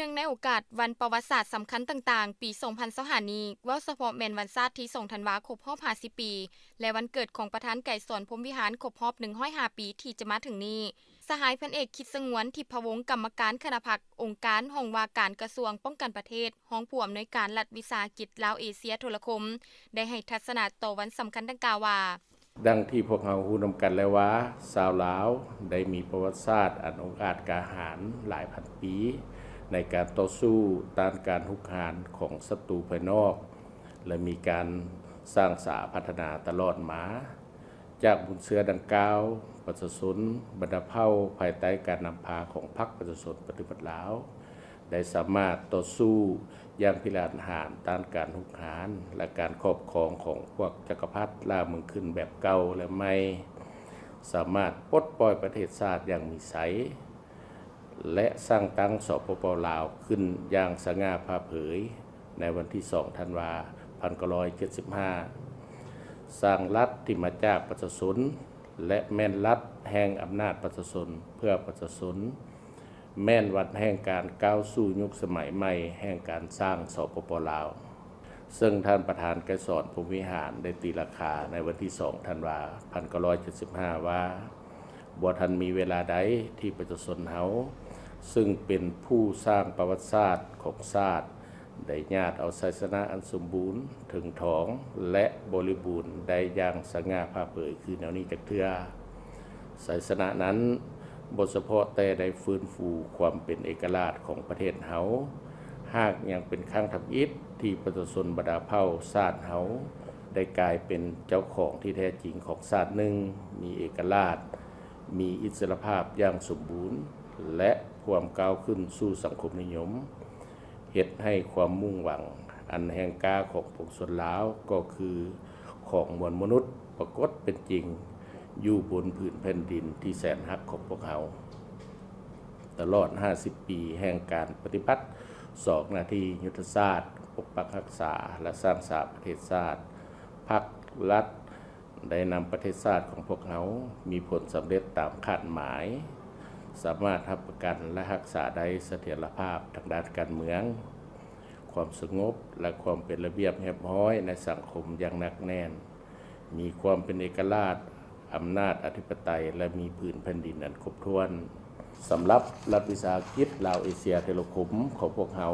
ເນື່ອງໃນໂອກາດວັນປະຫວັດສາດສຳຄັນຕ່າງໆ ປີສອງພັນຊາວຫ້ານີ້, ເວົ້າສະເພາະແມ່ນວັນຊາດທີສອງທັນວາ ຄົບຮອບຫ້າສິບປີ ແລະ ວັນເກີດຂອງປະທານໄກສອນ ພົມວິຫານ ຄົບຮອບໜຶ່ງຮ້ອຍຫ້າປີ ທີ່ຈະມາເຖິງນີ້, ສະຫາຍພັນເອກ ຄິດສະຫງວນ ທິບພະວົງ ກຳມະການຄະນະພັກ ອົງການຫ້ອງວ່າການກະຊວງປ້ອງກັນປະເທດ, ຮອງຜູ້ອຳນວຍການລັດວິສາຫະກິດລາວເອເຊຍໂທລະຄົມ ໄດ້ໃຫ້ທັດສະນະຕໍ່ວັນສຳຄັນດັ່ງກ່າວວ່າ: ດັ່ງທີ່ພວກເຮົາຮູ້ນຳກັນແລ້ວວ່າ ຊາວລາວໄດ້ມີປະຫວັດສາດອັນອົງອາດກ້າຫານຫຼາຍພັນປີ ໃນການຕໍ່ສູ້ຕ້ານການຮຸກຮານຂອງສັດຕູພາຍນອກ ແລະ ມີການສ້າງສາພັດທະນາຕະຫຼອດມາ. ຈາກມູນເຊື້ອດັ່ງກ່າວ, ປະຊາຊົນບັນດາເຜົ່າພາຍໃຕ້ການນຳພາຂອງພັກປະຊາຊົນປະຕິວັດລາວ ໄດ້ສາມາດຕໍ່ສູ້ຢ່າງພິລະຫັນຫານຕ້ານການຮຸກຮານ ແລະ ການຄອບຄອງຂອງພວກຈັກກະພັດລ່າເມືອງຂຶ້ນແບບເກົ່າ ແລະ ໃໝ່, ສາມາດປົດປ່ອຍປະເທດຊາດຢ່າງມີໄຊ ແລະ ສ້າງຕັ້ງ ສປປ ລາວ ຂຶ້ນຢ່າງສະຫງ່າຜ່າເຜີຍ ໃນວັນທີສອງທັນວາ ພັນເກົ້າຮ້ອຍເຈັດສິບຫ້າ ສ້າງລັດທີ່ມາຈາກປະຊາຊົນ ແລະ ແມ່ນລັດແຫ່ງອຳນາດປະຊາຊົນ ເພື່ອປະຊາຊົນ, ແມ່ນວັນແຫ່ງການກ້າວສູ່ຍຸກສະໄໝໃໝ່ແຫ່ງການສ້າງ ສປປ ລາວ. ເຊິ່ງທ່ານປະທານໄກສອນ ພົມວິຫານ ໄດ້ຕີລາຄາໃນວັນທີສອງທັນວາ ພັນເກົ້າຮ້ອຍເຈັດສິບຫ້າ ວ່າ ບໍ່ທັນມີເວລາໃດທີ່ປະຊາຊົນເຮົາ ເຊິ່ງເປັນຜູ້ສ້າງປະຫວັດສາດຂອງຊາດ ໄດ້ຍາດເອົາໄຊຊະນະອັນສົມບູນ, ເຖິງຖອງ ແລະ ບໍລິບູນໄດ້ຢ່າງສະຫງ່າຜ່າເຜີຍຄືແນວນີ້ຈັກເທື່ອ. ໄຊຊະນະນັ້ນບໍ່ສະເພາະແຕ່ໄດ້ຟື້ນຟູຄວາມເປັນເອກະລາດຂອງປະເທດເຮົາ, ຫາກຍັງເປັນຄັ້ງທຳອິດທີ່ປະຊາຊົນບັນດາເຜົ່າຊາດເຮົາ ໄດ້ກາຍເປັນເຈົ້າຂອງທີ່ແທ້ຈິງຂອງຊາດໜຶ່ງ, ມີເອກະລາດ, ມີອິດສະລະພາບຢ່າງສົມບູນ ແລະ ພວມກ້າວຂຶ້ນສູ່ສັງຄົມນິຍົມ, ເຮັດໃຫ້ຄວາມມຸ່ງຫວັງອັນແຮງກ້າຂອງປວງຊົນລາວ ກໍຄືຂອງມວນມະນຸດປາກົດເປັນຈິງຢູ່ບົນຜືນແຜ່ນດິນທີ່ແສນຮັກຂອງພວກເຮົາ. ຕະຫຼອດຫ້າສິບປີແຫ່ງການປະຕິບັດສອງໜ້າທີ່ຍຸດທະສາດ ປົກປັກຮັກສາ ແລະ ສ້າງສາປະເທດຊາດ, ພັກລັດ ໄດ້ນຳປະເທດຊາດຂອງພວກເຮົາມີຜົນສຳເລັດຕາມຄາດໝາຍ, ສາມາດຮັບປະກັນ ແລະ ຮັກສາໄດ້ສະຖຽນລະພາບທາງດ້ານການເມືອງ, ຄວາມສະຫງົບ ແລະ ຄວາມເປັນລະບຽບຮຽບຮ້ອຍໃນສັງຄົມຢ່າງໜັກແໜ້ນ, ມີຄວາມເປັນເອກະລາດ, ອຳນາດອະທິປະໄຕ ແລະ ມີຜືນແຜ່ນດິນອັນຄົບຖ້ວນ. ສຳລັບລັດວິສາຫະກິດລາວເອເຊຍເທເລຄົມຂອງພວກເຮົາ,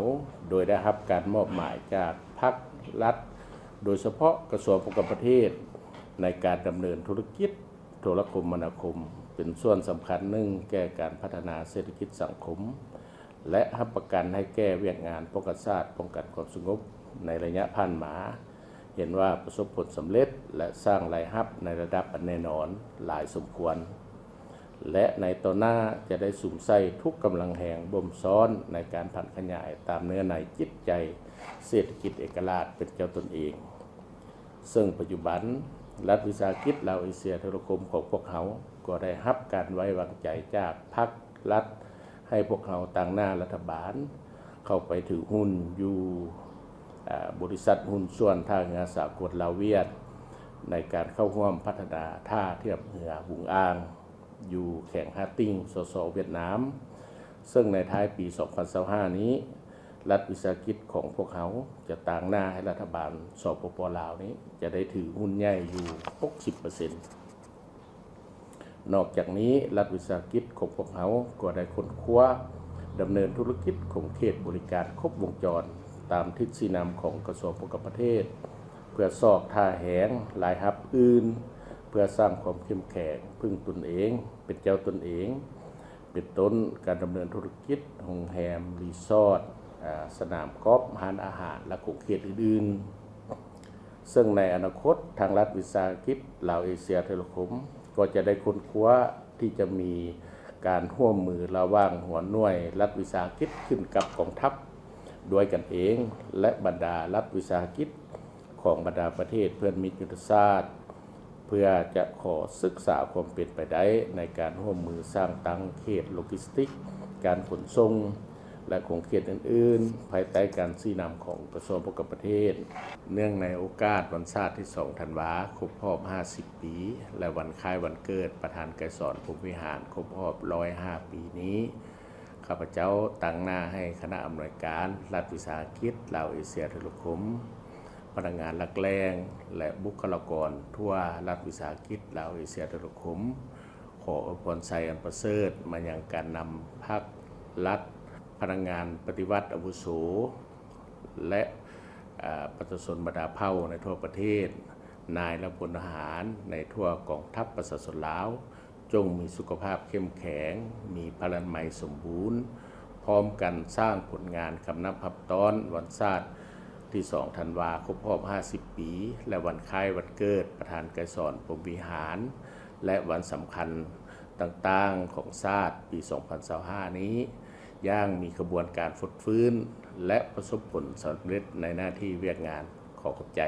ໂດຍໄດ້ຮັບການມອບໝາຍຈາກພັກລັດ, ໂດຍສະເພາະກະຊວງປ້ອງກັນປະເທດ ໃນການດຳເນີນທຸລະກິດໂທລະຄົມມະນາຄົມ ເປັນສ່ວນສຳຄັນໜຶ່ງແກ່ການພັດທະນາເສດຖະກິດສັງຄົມ ແລະ ຮັບປະກັນໃຫ້ແກ່ວຽກງານປ້ອງກັນຊາດ, ປ້ອງກັນຄວາມສະຫງົບໃນໄລຍະຜ່ານມາ ເຫັນວ່າປະສົບຜົນສຳເລັດ ແລະ ສ້າງລາຍຮັບໃນລະດັບອັນແນ່ນອນຫຼາຍສົມຄວນ. ແລະ ໃນຕໍ່ໜ້າຈະໄດ້ສຸມໃສ່ທຸກກຳລັງແຮງບົ່ມຊ້ອນໃນການຜັນຂະຫຍາຍຕາມເນື້ອໃນຈິດໃຈເສດຖະກິດເອກະລາດເປັນເຈົ້າຕົນເອງ. ເຊິ່ງປັດຈຸບັນ ລັດວິສາຫະກິດລາວເອເຊຍເທເລຄົມຂອງພວກເຮົາກໍໄດ້ຮັບການໄວ້ວາງໃຈຈາກພັກລັດ ໃຫ້ພວກເຮົາຕາງໜ້າລັດຖະບານ ເຂົ້າໄປຖືຫຸ້ນຢູ່ ອາ ບໍລິສັດຫຸ້ນສ່ວນທ່າເຮືອສາກົນລາວ-ຫວຽດ ໃນການເຂົ້າຮ່ວມພັດທະນາທ່າທຽບເຮືອຫວຸງອ່າງ ຢູ່ແຂວງຮ່າຕິ່ງ ສສ ຫວຽດນາມ. ເຊິ່ງໃນທ້າຍປີສອງພັນຊາວຫ້ານີ້ ລັດວິສາຫະກິດຂອງພວກເຮົາຈະຕາງໜ້າໃຫ້ລັດຖະບານ ສປປ ລາວນີ້ ຈະໄດ້ຖືຫຸ້ນໃຫຍ່ຢູ່ຫົກສິບເປີເຊັນ. ນອກຈາກນີ້, ລັດວິສາຫະກິດຂອງພວກເຮົາກໍໄດ້ຄົ້ນຄວ້າດຳເນີນທຸລະກິດຂົງເຂດບໍລິການຄົບວົງຈອນ ຕາມທິດຊີ້ນຳຂອງກະຊວງປ້ອງກັນປະເທດ ເພື່ອຊອກທ່າແຮງລາຍຮັບອື່ນ ເພື່ອສ້າງຄວາມເຂັ້ມແຂງ, ເພິ່ງຕົນເອງ, ເປັນເຈົ້າຕົນເອງ, ເປັນຕົ້ນ ການດຳເນີນທຸລະກິດໂຮງແຮມ, ຣີສອດ, ອາ, ສະໜາມກອບ, ຮ້ານອາຫານ ແລະ ຂົງເຂດອື່ນໆ. ເຊິ່ງໃນອະນາຄົດ, ທາງລັດວິສາຫະກິດລາວເອເຊຍເທເລຄົມ ກໍຈະໄດ້ຄົ້ນຄວ້າທີ່ຈະມີການຮ່ວມມືລະຫວ່າງຫົວໜ່ວຍລັດວິສາຫະກິດຂຶ້ນກັບກອງທັບດ້ວຍກັນເອງ ແລະ ບັນດາລັດວິສາຫະກິດຂອງບັນດາປະເທດເພື່ອນມິດຍຸດທະສາດ ເພື່ອຈະຂໍສຶກສາຄວາມເປັນໄປໄດ້ໃນການຮ່ວມມືສ້າງຕັ້ງເຂດໂລຈິສຕິກ, ການຂົນສົ່ງ ແລະ ຂົງເຂດອື່ນໆ ພາຍໃຕ້ການຊີ້ນຳຂອງກະຊວງປ້ອງກັນປະເທດ. ເນື່ອງໃນໂອກາດວັນຊາດທີສອງທັນວາ ຄົບຮອບຫ້າສິບປີ ແລະ ວັນຄ້າຍວັນເກີດປະທານໄກສອນ ພົມວິຫານ ຄົບຮອບຮ້ອຍຫ້າປີນີ້, ຂ້າພະເຈົ້າຕາງໜ້າໃຫ້ຄະນະອຳນວຍການລັດວິສາຫະກິດລາວເອເຊຍໂທລະຄົມ, ພະນັກງານຫຼັກແຫຼ່ງ ແລະ ບຸກຄະລາກອນທົ່ວລັດວິສາຫະກິດລາວເອເຊຍໂທລະຄົມ ຂໍອວຍພອນໄຊອັນປະເສີດມາຍັງການນຳພັກລັດ, ພະນັກງານປະຕິວັດອາວຸໂສ ແລະ ອາ ປະຊາຊົນບັນດາເຜົ່າໃນທົ່ວປະເທດ, ນາຍ ແລະ ພົນທະຫານໃນທົ່ວກອງທັບປະຊາຊົນລາວ ຈົ່ງມີສຸຂະພາບເຂັ້ມແຂງ, ມີພະລານາໄມສົມບູນ, ພ້ອມກັນສ້າງຜົນງານຄຳນັບຮັບຕ້ອນວັນຊາດທີສອງທັນວາ ຄົບຮອບຫ້າສິບປີ ແລະ ວັນຄ້າຍວັນເກີດປະທານໄກສອນ ພົມວິຫານ ແລະ ວັນສຳຄັນຕ່າງໆຂອງຊາດປີສອງພັນຊາວຫ້ານີ້ ຢ່າງມີຂະບວນການຟົດຟື້ນ ແລະ ປະສົບຜົນສຳເລັດໃນໜ້າທີ່ວຽກງານ. ຂໍຂອບໃຈ.